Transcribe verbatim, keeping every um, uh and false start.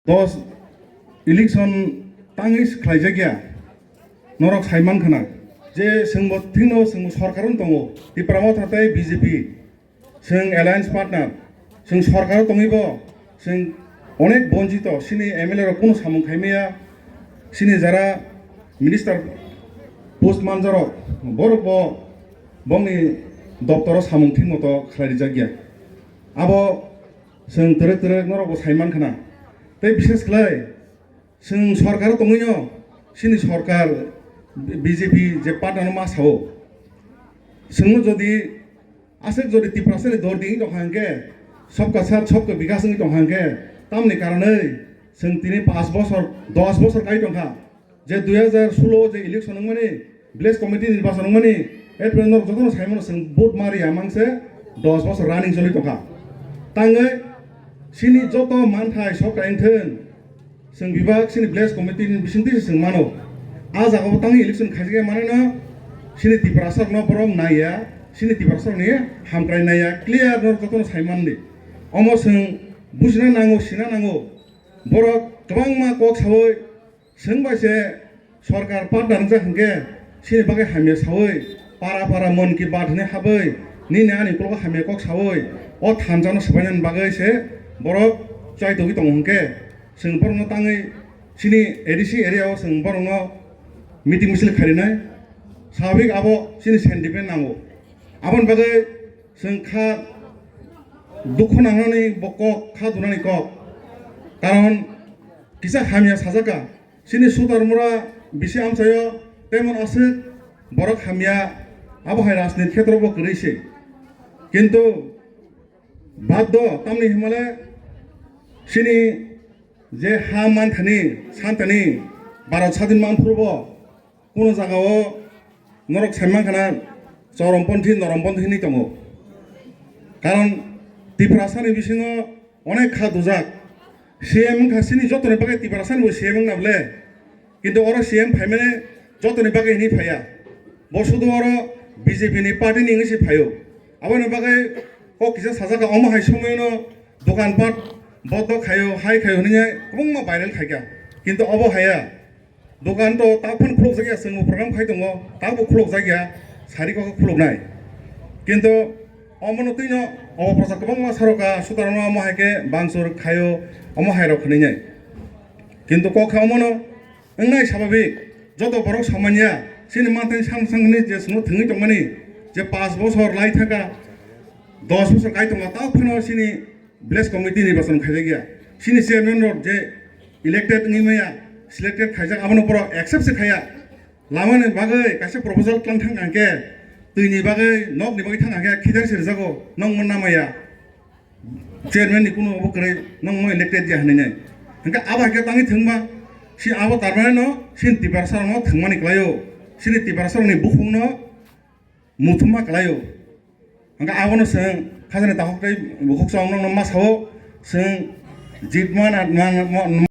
Dos election tangwi khlaijakya, norok saiman khna je chwngbo thwino chwngbo sorkar wng tongo, Tipra Motha tei B J P, chwng alliance partner, chwng sorkar tongwibo chwng onek bonjito, chini M L A rok kunu samung khaimaya, chini jara minister post manjarok borokbo bongni doptoro samung thik moto khlai rijakya. Abo chwng twrwk twrwk norokbo saiman khna. Tei bishes khlai chwng sorkar tongwino chini sorkar B J P je partner no ma sao. Chwngno jodi aswk jodi Tiprasani dor di wngwi tongkha hwnkhe, sabka sath sabka bikas wngwi tongkha hwnkhe, tamni karonwi chwng tini panch bosor, dos bosor kai tongkha. Je dui hajar solo je election wngmani, village committee nirbachon wngmani, April norok jotono saimano chwng vote ma riya mangse dos bosor running choli tongkha. Tangwi chini joto manthai sok kaiyang thun, chwng bebak chini village committee ni bisingtwi se chwng mano. A jagao tangwi election khaijak ya manwi no chini Tiprasarokno borok naiya, chini Tiprasarokni hamkrai naiya, clear norok jotono saimandi. Omo chwng bujina nango, sina nango. Borok kwbangma kok sawi, chwng bai se sorkar partner wngjak hwnkhe, chini bagwi hamya sawi, para para Mann Ki Baat hwnwi habwi, nini ani ukologo hamya kok sawi, o thansa no swbainani bagwi se borok chai togwi tongo hwnkhe, chwng borokno tangwi chini A D C area o chwng borokno meeting misil kharinai, swabik abo chini sentiment nango. Aboni bagwi chwng kha dukhu nangnani bo kok, kha dunani kok. Karon kisa hamya sajak kha. Chini Sutarmura bisi amchaio temon aswk borok hamya, abo hai rajniti khetrobo kwrwi se. Kintu bad do, tamni hwnmale chini je ha manthani, santani, Bharat sadin manphuru bo, kuno jagao norok saiman khana choromponthi, noromponthi hinwi tongo. Karon Tiprasani bisingo onek kha dujak. C M wngkha chini jotoni bagwi Tiprasani bo C M wngna bole. Kintu oro C M phaimani jotoni bagwi hinwi phaiya. Bo sudu oro B J P ni party ni wngwi se phaio. Aboni bagwi kok kisa sajak kha, omo hai somoino dokan pat bondo khaio, hai khaio hinwi kwbangma viral khaikha. Kintu obo haiya. Dokan to tak phano khulukjak ya, chwngbo program khai tongo, takbo khulukjak ya, sari kok khuluknai. Kintu omono twino obo prosa kwbangma saroka, sutarno omo hai khe bangsur khaio, omo hai rok hinwi nai. Kintu kok kha omono wngnai sababik, joto borok samanya, chini manthai sang sang hinwi je chwngno thwngwi tongmani, je panch bosor lai thangkha, dos bosor kai tongkha, tak phano chini village committee nirbachon khaijak ya. Chini chairman rok je elected wngwi maya, selected khaijak, abono borok accept se khaiya. Lamani bagwi kaisa proposal tlang thang hwnkhe, twini bagwi, nokni bagwi thang hwnkhe, khitar se rwjago, nokmo namaya. Chairman ni kunu obo kwrwi, nokmo elected ya hinwi nai. Hwnkhe abo hai khe tangwi thwngma, si abo tarmani no, chini Tiprasa rokno thwngmani kwlaio, chini Tiprasa rokni bukhukno muthumma kwlaio. Hwnkhe abono chwng khajani takhuk tei bukhuk chwng nokno ma sao, chwng jitma na, na, na,